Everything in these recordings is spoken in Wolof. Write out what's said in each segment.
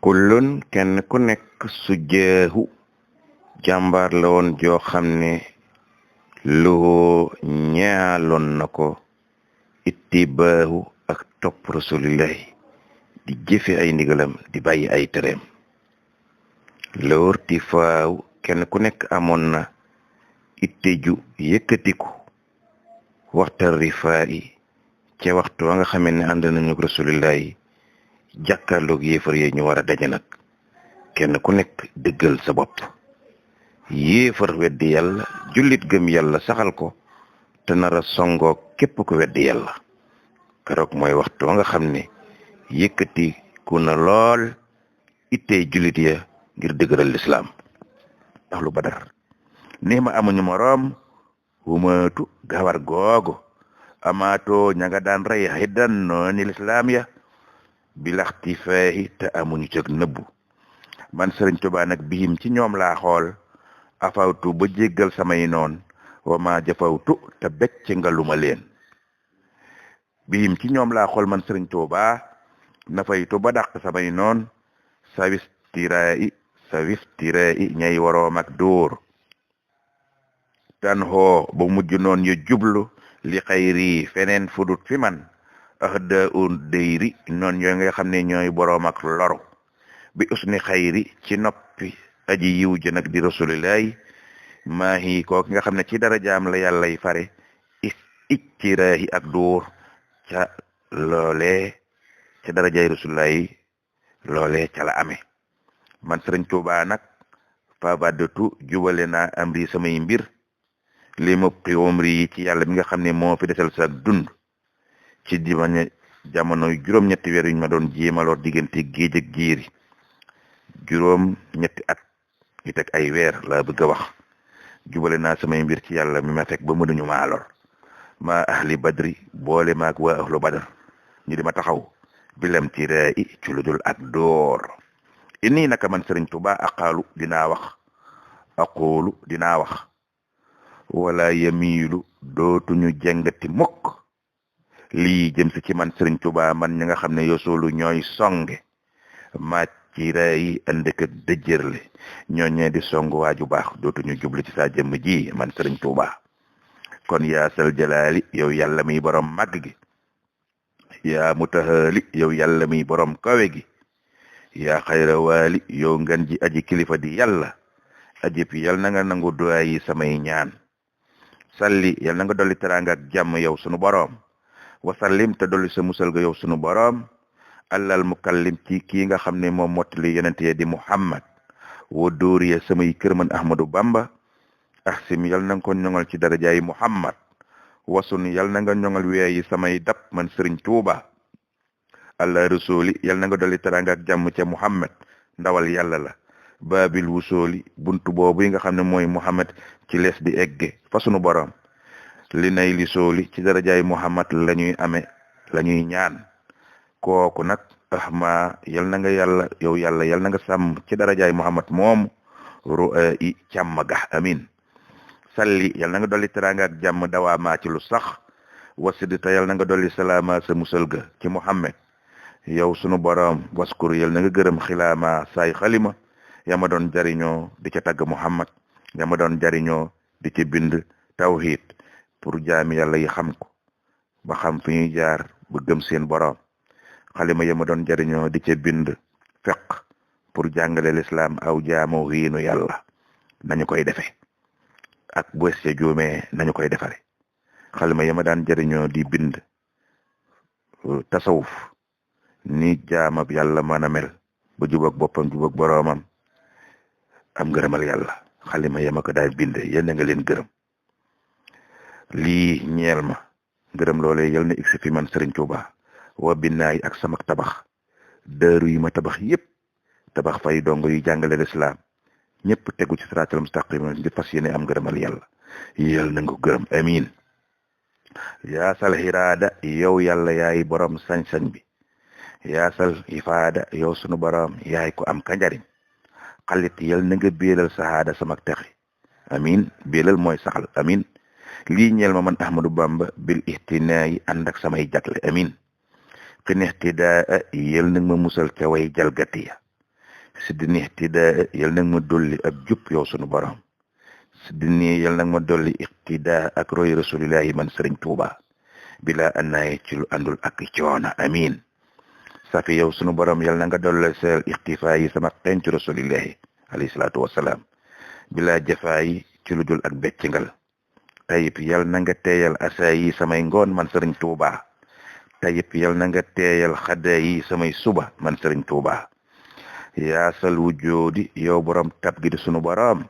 kullun kenn ku nekk sujjeehu jàmbaar la woon joo xam ne loo ñaaloon na ko ittibaahu ak topp rasulillahi di jëfe ay ndigalam di bàyyi ay tereem loorti faaw kenn ku nekk amoon na itte ju yëkkatiku waxta rifaa yi ca waxtu wa nga xamee ne ànd nañu rasulillahi jàkkaarloog yéefar yee ñu war a daje nag kenn ku nekk dëggal sa bopp yéefar weddi yàlla jullit gëm yàlla saxal ko te nara songoo képp ku weddi yàlla keroog mooy waxtu wa nga xam ne yëkkati ku na lool ittey jullit ya ngir dëgëral lislaam ahlu badar nii ma amuñu moroom humatu gawar googu amaatoo ña nga daan rey xiddan nooni lislaam ya bilaxti feexi te amuñu cëg nëbbu man Sëriñ Tuubaa nag bihim ci ñoom laa xool afawtu ba jéggal samay noon wa ma jafawtu te becc ngaluma leen bihim ci ñoom laa xool man Sëriñ Tuubaa nafaytu ba dàq samay noon sawis tirai ñay waroom ak dóor tan hoo ba mujj noon yo jublu li xayri feneen fudut fi man axda un deyri noon yooyu nga xam ne ñooy boroom ak loru bi usni xayri ci noppi aji yiw ji nag di rasulillahi maahi kooki nga xam ne ci darajaam la yàllay fare ictiraahi ak dóor ca loolee ca darajaay rasulillahi loolee ca la amee man Sëriñ Tuubaa nag fabadatu jubale naa amri samay mbir li mubqi umri yi ci yàlla bi nga xam ne moo fi desal sa dund ci jamono juróom-ñetti weer yuñ ma doon jéemaloor diggante géej ak giiri juróom-ñetti at yu teg ay weer laa bëgg a wax jubale naa samay mbir ci yàlla mi ma fekk ba mënuñu maa lor maa ahli badri boole maag waa ahlu badar ñu di ma taxaw bilam ci raayi ci lu dul ak door inni naka man Sëriñ Tuubaa aqaalu dinaa wax wala yamiilu dootuñu jengati mukk lii jëm si ci man Sëriñ Tuubaa man ñi nga xam ne yosoolu ñooy songe maaj ci raayi andëkk dëjërle ñooñee di song waaju baax dootuñu jublu ci saa jëmm ji man Sëriñ Tuubaa kon yaa sal jalaali yow yàlla miy borom màgg gi yaa mutahaali yow yàlla miy borom kawe gi yaa xayra waali yow ngan ji aji kilifa di yàlla ajib yal na nga nangu duwaay yi samay ñaan salli yal na nga dolli teraanga ak jàmm yow sunu boroom wasallim te dolli sa musal ga yow sunu boroom allal mukallim ci kii nga xam ne moom mottali yonent ya di muhammad wa dóoriya samay kër man ahmadu bamba ahsim yal na nga ko ñoŋal ci darajaay muhammad wasun yal na nga ñoŋal weeyi samay dab man Sëriñ Tuubaa allah rasuli yal na nga dolli teraanga ak jàmm ca muhammad ndawal yàlla la baabil wusooli buntu boobu yi nga xam ne mooy muhammad ci lees di egge fa sunu boroom li nay li sooli ci darajaay muhammad la ñuy ñaan kooku nag ahma yal na nga yow yàlla yal na nga sàmm ci darajaay muhammad moom ru'a i càmm ga amin salli yal na nga dolli teraanga ak jàmm dawaamaa ci lu sax wasidta yal na nga dolli salaama sa musal ga ci muhammad yow sunu boroom waskur yal na nga gërëm xilaama saay xalima ya ma doon jariñoo di ca tagg muhammad ya ma doon jariñoo di ca bind tawhid pour jaami yàlla yi xam ko ba xam fi ñuy jaar ba gëm seen boroom xalima ya ma doon jariñoo di ca bind fiq pour jàngale lislaam aw jaamoo hiinu yàlla nañu koy defe ak bés ca juumee nañu koy defare xalima ya ma daan jariñoo di bind tasawuf ni jaamab yàlla mën a mel ba jubak boppam jubak boroomam am ngërëmal yàlla xalima yama ko daay bind yal na nga leen gërëm lii ñeel ma ngërëm loolee yal na iksi fi man Sëriñ Tuubaa wa binnaay ak samak tabax dëru yi ma tabax yépp tabax fay dongo yu jàngale lislaam ñëpp tegu ci siraatal mustaqim di fas yéene am ngërëmal yàlla yal na nga gërëm amin yaasal xiraada yow yàlla yaay borom sañ-sañ bi yaasal ifaada yow sunu borom yaay ko am kanjariñ xalit yal na nga béelal sahaada samak texi amin béelal mooy saxal amin lii ñeel ma man ahmadu bamba bil ihtinaayi ànd ak samay jagle amin xinextidaa yal na ma musal ca way jalgati ya sidni ihtidaa yal nag ma dolli ak jub yow sunu borom sidni yal nag ma dolli iqtidaa ak roy rasulillahi man Sëriñ Tuuba bila annaay ci lu àndul ak coono amin safi yow sunu borom yal na nga dolle seel ixtifaa yi sama xencu rasulillahi alayhi salaatu wasalaam bila jafaa yi ci lu dul ak beccingal tayib yal na nga teeyal asa yi samay ngoon man Sëriñ Tuuba tayib yal na nga teeyal xadda yi samay suba man Sëriñ Tuuba yaasal wujjoodi yow borom tab gi di sunu borom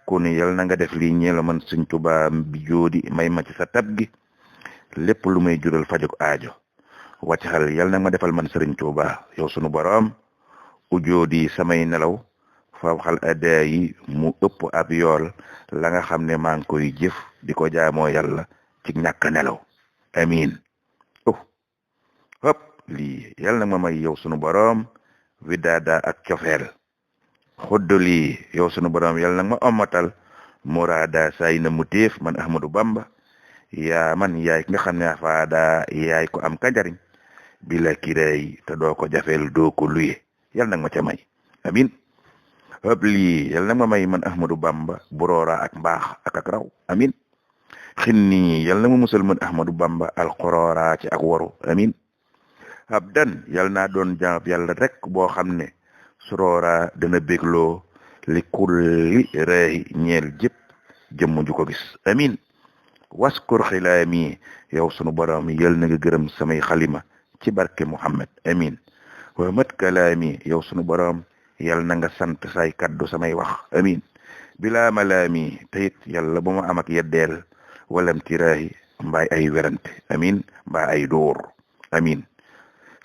kun yal na nga def lii ñeela man Sëriñ Tuuba bi joodi may ma ci sa tab gi lépp lu may jural fajug aajo wàcc xal yal na ma defal man Sëriñ Tuuba yow sunu borom ujoodi samay nelaw faaw xal adaa yi mu ëpp ab yool la nga xam ne maa ngi koy jëf di ko jaamoo yàlla ci ñàkk nelaw amin hop lii yal na ma may yow sunu borom widaada ak cofeel xudd lii yow sunu borom yal na ma ommatal muraada say na mu téef man Ahmadou Bamba yaa man yaay nga xam ne faada yaay ko am kanjariñ bi la kiray te doo ko jafeel doo ko luye yal nag ma ca may amin hëb lii yal nag ma may man Ahmadou Bamba buroora ak mbaax ak raw amin xinni yal na ma musal man Ahmadou Bamba alxoroora ci ak waru amin abdan yal naa doon jaam yàlla rek boo xam ne suroora dana bégloo li kulli rey ñeel jëpp jëmm ju ko gis amin waskur xilaami yow sunu borom yal na nga gërëm samay xalima ci barke Muhammad amin wa mat kalaami yow sunu borom yal na nga sant say kaddu samay wax amin bila malaami tayit yàlla bu ma am ak yeddeel walam tiraahi mbaay ay werante amin mbaa ay dóor amin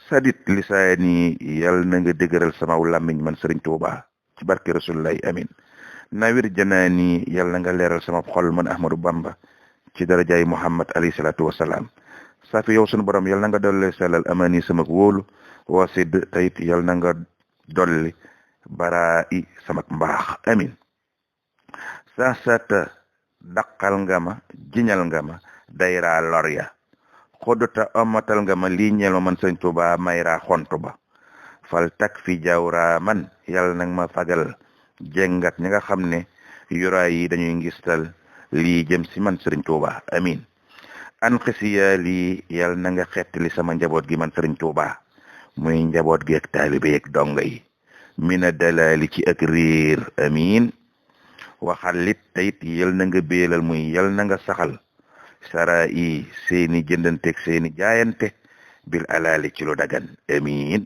sadit lisaani yal na nga dëgëral sama làmmiñ man Sëriñ Tuuba ci barke rasulullahi amin nawir janaani yal na nga leeral sama xol man Ahmadou Bamba ci darajaay Muhammad alayhi salaatu wasalaam safi yow sunu borom yal na nga dolli salal amani sama wóolu wasid tayit yal na nga dolli baraa sama mbaax amin sa sata daqal nga ma jiñal nga ma dayra lor ya xoduta omatal nga ma lii ñeel ma man Sëriñ Tuuba mayra xontu ba fal tak fi jawra man yal nag ma fagal jengat ñi nga xam ne yuraay yi dañuy ngistal lii jëm si man Sëriñ Tuuba amin an xisiya lii yal na nga xettali sama njaboot gi man Sëriñ Tuuba muy njaboot gi ak taalibe ak donga yi mina dalali ci ak réer amin waxalit tayit yal na nga beelal muy yal na nga saxal sara yi seeni jëndanteeg seeni jaayante bil alaali ci lu dagan amin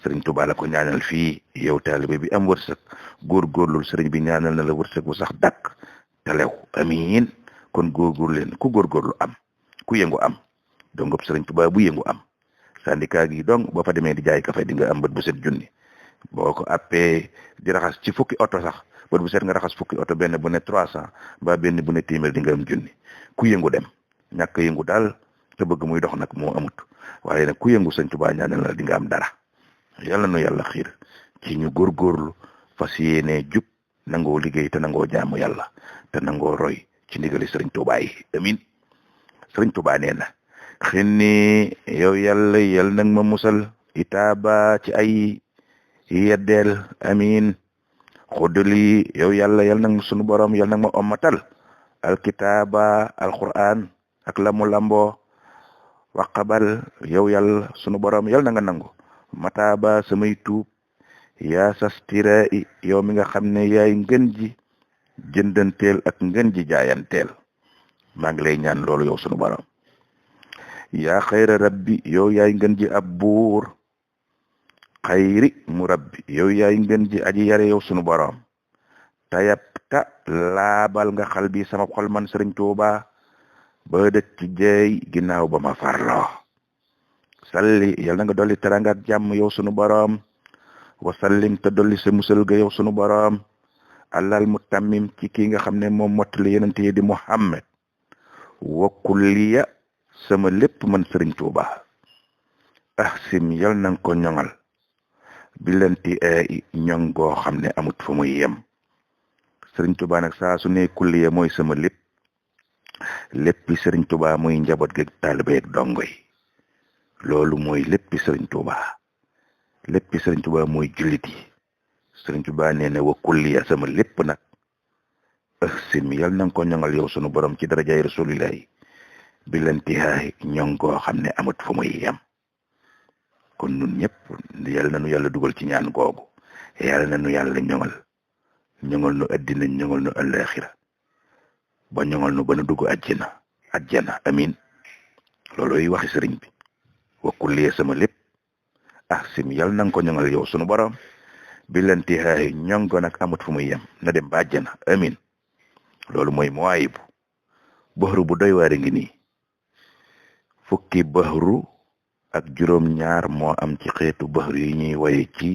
Sëriñ Tuuba la ko ñaanal fii yow taalibe bi am wërsëg góorgóorlul sëriñ bi ñaanal na la wërsëg bu sax dakk telew amin kon góorgóorlu leen ku góorgóorlu am ku yëngu am dongob Sëriñ Tuuba bu yëngu am syndicat gi donc boo fa demee di jaay kafe di nga am bët bu set junni boo ko appee di raxas ci fukki oto sax bët bu set nga raxas fukki oto benn bu ne 300 ba benn bu ne téeméer di nga am junni ku yëngu dem ñàkk yëngu daal te bëgg muy dox nag moo amut waaye nag ku yëngu Sëriñ Tuuba ñaanal la di nga am dara yàlla nu yàlla xiir ci ñu góorgóorlu fas yéene jub nangoo liggéey te nangoo jaamu yàlla te nangoo roy ci ndigali Sëriñ Tuuba yi amin Sëriñ Tuuba nee na xinni yow yàlla yal nag ma musal itaaba ci ay yeddeel amin xuddali yow yàlla yal nag sunu borom yal nag ma ommatal alkitaaba alquran ak lamu lamboo waqabal yow yàlla sunu borom yal na nga nangu mataaba samay tuub yaa sastira yow mi nga xam ne yaay ngën ji jëndanteel ak ngën ji jaayanteel maa ngi lay ñaan loolu yow sunu borom yaa xayra rabbi yow yaay ngën ji ab buur xayri mu rabbi yow yaay ngën ji aji yare yow sunu borom tayab ta laabal nga xal bi sama xol man Sëriñ Tuuba ba dëkk ci jeey ginnaaw ba ma farloo salli yal na nga dolli teranga ak jàmm yow sunu borom wa sallim te dolli sa musal ga yow sunu borom alal mutammim ci kii nga xam ne moom mottali yenente yi di Muhammad wa kulliya sama lépp man Sëriñ Tuuba ahsim yal na nga ko ñoŋal bilanti ay ñoŋ goo xam ne amut fa muy yem Sëriñ Tuuba nag saa su ne kulliya mooy sama léppi Sëriñ Tuuba muy njaboot geeg taalibe ak dongo yi loolu mooy léppi Sëriñ Tuuba léppi Sëriñ Tuuba mooy jullit yi Sëriñ Tuubaa nee na wa kulliya sama lépp nag sim yal na nga ko ñoŋal yow sunu borom ci darajaay rasulillahi bi lantihaayi ñoŋ koo xam ne amut fu muy yem kon nun ñëpp yal na nu yàlla dugal ci ñaan googu yal na nu yàlla ñoŋal nu addina ñoŋal nu alaxira ba ñoŋal nu ba nu dugg ajjana amin looloy waxi sëriñ bi wa kulliya sama lépp sim yal na nga ko ñoŋal yow sunu borom bi lantihaayi ñoŋ ko nag amut fu muy yem na dem ba ajjana amin loolu mooy muwaayibu baxru bu doy waare ngi nii fukki baxru ak juróom-ñaar moo am ci xeetu baxru yi ñuy woye ci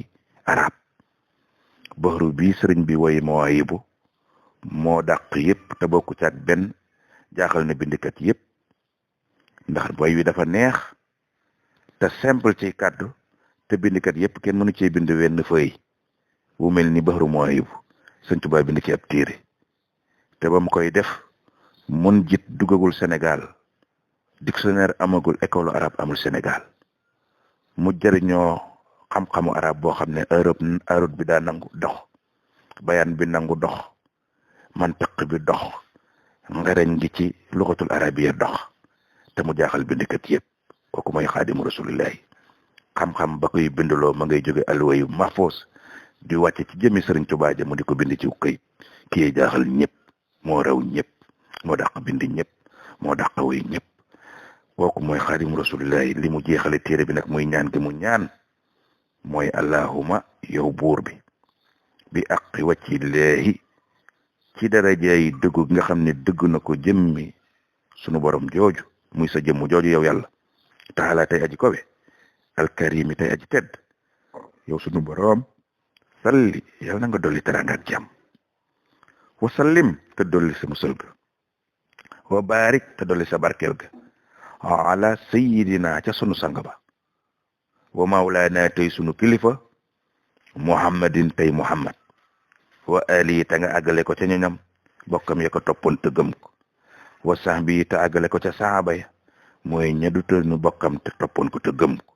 arab baxru bi sëriñ bi woy muwaayibu moo dàq yépp te bokku ci ak benn jaaxal na bindikat yépp ndax way wi dafa neex te simple ci kàddu te bindikat yépp kenn mënu cee bind wenn fëy bu mel ni baxru muwaayibu Sëriñ Tuubaa bind ci ab téere te ba mu koy def mun jit dugagul Sénégal dictionnaire amagul école arabe amul Sénégal mu jëriñoo xam-xamu arab boo xam ne Europe bi daa nangu dox bayaan bi nangu dox mantiq bi dox ngereñ gi ci luxatul arabiya dox te mu jaaxal bindikat yëpp kooku mooy xaadimu rasulillahi xam-xam ba koy bindloo ma ngay jóge alwayu mahfuz di wàcce ci jëmi Sëriñ Tuubaa ja mu di ko bind ci këyit kii jaaxal ñëpp moo raw ñëpp moo dàq bind ñëpp moo dàq woy ñëpp kooku mooy xaadimu rasulillahi li mu jeexale téere bi nag muy ñaan gi mu ñaan mooy allahuma yow buur bi aqi wàcci leehi ci darajaay dëggu nga xam ne dëgg na ko jëmmi sunu borom jooju muy sa jëmmu jooju yow yàlla taala tey aji kowe alkarimi tey aji tedd yow sunu borom salli yàlla na nga dolli teranga ak jàmm wa sallim te dolli sa musal ga wa barik te dolli sa barkeel ga ala sayidina ca sunu sang ba wa mawlaana tey sunu kilifa muhammadin tey muhammad wa ali te nga àggale ko ca ñoñam bokkam ya ko toppoon te gëm ko wa sahbi te àggale ko ca saaba ya mooy ñadutal nu bokkam te toppoon ko te gëm ko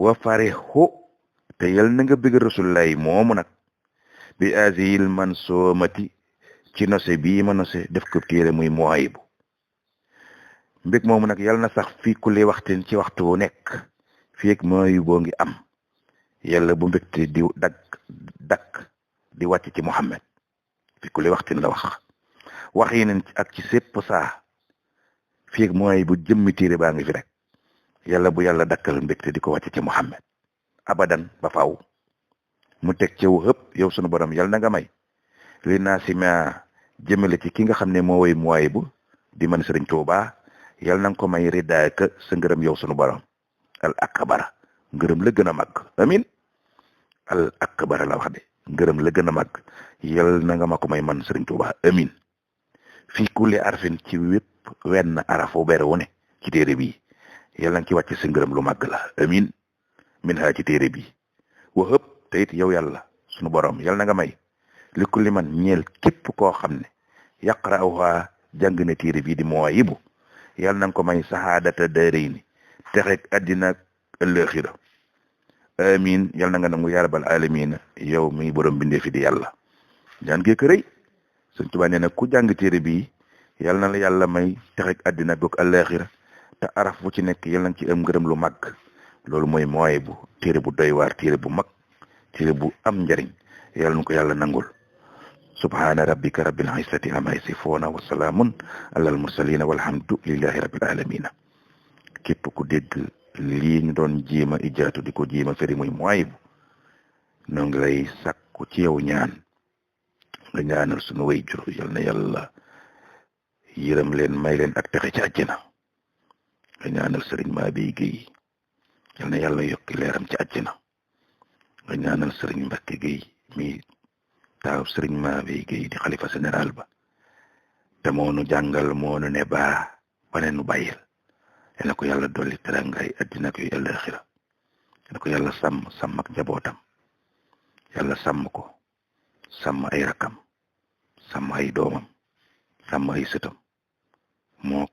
wa farihu te yal na nga bëgg rasulullahi moomu nag bi azil man soomati ci nose bii ma nose def ko téere muy muwaayibu mbég moomu nag yal na sax fii kulli waxtin ci waxtu wu nekk fii ak muwaayiboo ngi am yàlla bu mbégte di dakk di wàcc ci Muhammad fii kulli waxtin la wax yi nañ ak ci sépp saa fii ak muwaayibu jëmmi téere baa ngi fi rek yàlla bu yàlla dakkal mbégte di ko wàcc ci Muhammad abadan ba faaw mu teg ci wu hëpp yow sunu borom yal na nga may li naa si ma jëmale ci ki nga xam ne moo woy muwaayibu di man Sëriñ Tuubaa yal na nga ko may ridaaka sa ngërëm yow sunu borom al akbara ngërëm la gën a màgg amin al akbara la wax de ngërëm la gën a màgg yal na nga ma ko may man Sëriñ Tuubaa amin fii kulli arfin ci wépp wenn arafu bere wu ne ci téere bi yal na nga ci wàcc sa ngërëm lu màgg la amin min ha ci téere bi wa hëpp te it yow yàlla sunu borom yal na nga may li kulli man ñeel képp koo xam ne yaqra'uha jàng na téere bii di muwaayibu yal na nga ko may sahaadata daarayni texeeg addina ak ëllëxira amin yal na nga nangu yaa rabbal alamin yow mi borom bindee fi di yàlla ñaan gi ko rëy Sëñ Tuubaa nee na ku jàng téere bii yal na la yàlla may texeeg addina ak ëllëxira te araf bu ci nekk yal na nga ci am ngërëm lu mag loolu mooy muwaayibu téere bu doy waar téere bu mag téere bu am njariñ yàlla nu ko yàlla nangul subhaana rabbika rabbil izzati amma yasifuuna wa salaamun alal mursaliina walhamdu lillahi rabbil aalamiina képp ku dégg lii ñu doon jiima ijaatu di ko jiima firi muy muwaayibu noo ngi lay sàkku ci yow ñaan nga ñaanal sunu way jur yal na yàlla yërëm leen may leen ak texe ci àjjana nga ñaanal sëriñ Mabey Guèye yal na yàlla yokki leeram ci àjjana nga ñaanal sëriñ Mbacke Guèye mi taaw sëriñ Mabey Guèye di xalifa général ba te moonu jàngal moonu ne baa wane nu bàyyil yal na ko yàlla dolli terangay addina ak yu àllaaxira yal na ko yàlla sàmm ak njabootam yàlla sàmm ko sàmm ay rakam sàmm ay doomam sàmm ay sëtam moo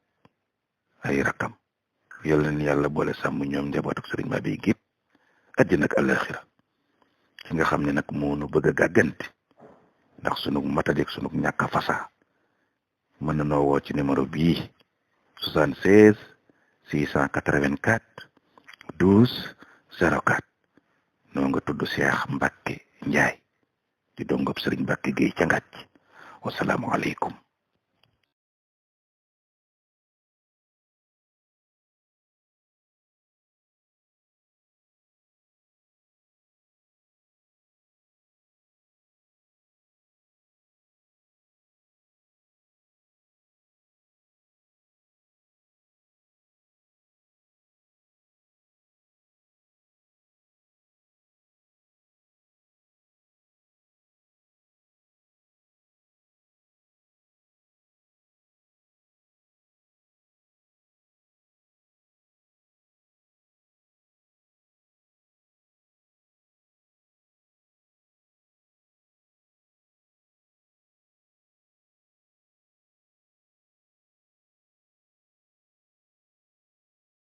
ay rakam yal na yàlla boole sàmm ñoom njaboot ak sëriñ Mabey gépp addina ak àllaaxira ki nga xam ne nag moo nu bëgg a gàggante ndax sunu matadik sunu ñàkk a fasa mën na noo woo ci numéro bii 76 684 12 04 noo nga tudd Cheikh Mbacke Ndiaye di dongob Serigne Mbacke Gueye ca Ngàcc wasalaamu aleykum